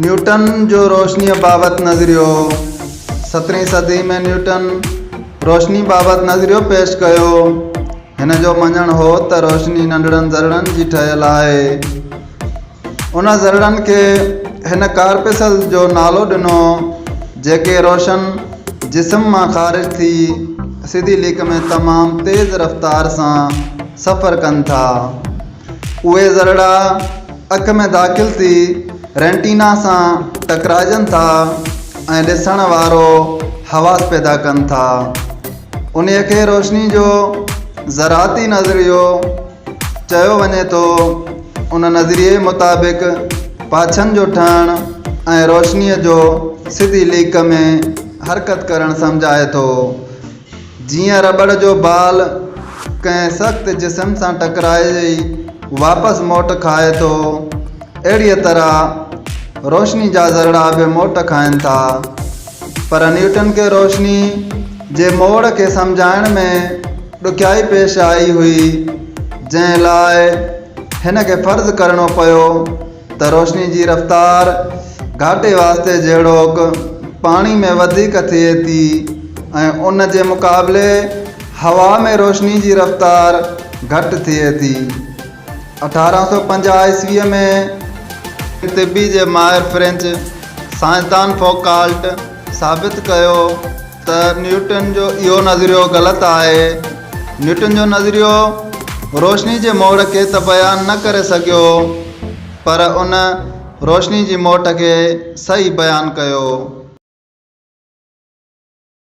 Newton جو روشنيء بابت نظريو، سترهين صدي ۾ نيوٽن روشني بابت نظريو پيش ڪيو. هن جو مڃڻ هو ته روشني ننڍڙن ذرڙن جي ٺهيل آهي. ان ذرڙن کي هن ڪارپسل جو نالو ڏنو، جيڪي روشن جسم مان خارج ٿي سڌي ليڪ ۾ تمام تيز رفتار سان سفر ڪن ٿا. اهي ذرڙا اک ۾ داخل ٿي رينٽينا سان ٽڪرائجن ٿا ۽ ڏسڻ وارو حواس پيدا ڪن ٿا. انهيء کي روشني جو ذراتي نظريو چيو وڃي ٿو. ان نظريي مطابق پاڇن جو ٺهڻ ۽ روشنيء جو سڌي ليڪ ۾ حرڪت ڪرڻ سمجهائي ٿو. جيئن رٻڙ جو بال ڪنهن سخت جسم سان ٽڪرائجي واپس موٽ کائي ٿو، اهڙيء طرح روشني جا ذرڙا به موٽ کائن ٿا. پر نيوٽن کي روشني جي موڙ کي سمجهائڻ ۾ ڏکيائي پيش آئي هئي، جنهن لاء هن کي فرض ڪرڻو پيو ته روشني جي رفتار گهاٽي واسطي جهڙوڪ پاڻي ۾ وڌيڪ ٿئي ٿي ۽ ان جي مقابلي هوا ۾ روشني جي رفتار گهٽ ٿئي ٿي. 1850 عيسويء ۾ طبي جي ماهر فرينچ سائنسدان فوڪالٽ ثابت ڪيو ته نيوٽن جو اهو نظريو غلط آهي. نيوٽن جو نظريو روشني جي موڙ کي ته بيان نه ڪري سگهيو پر ان روشني جي موٽ کي صحيح بيان ڪيو.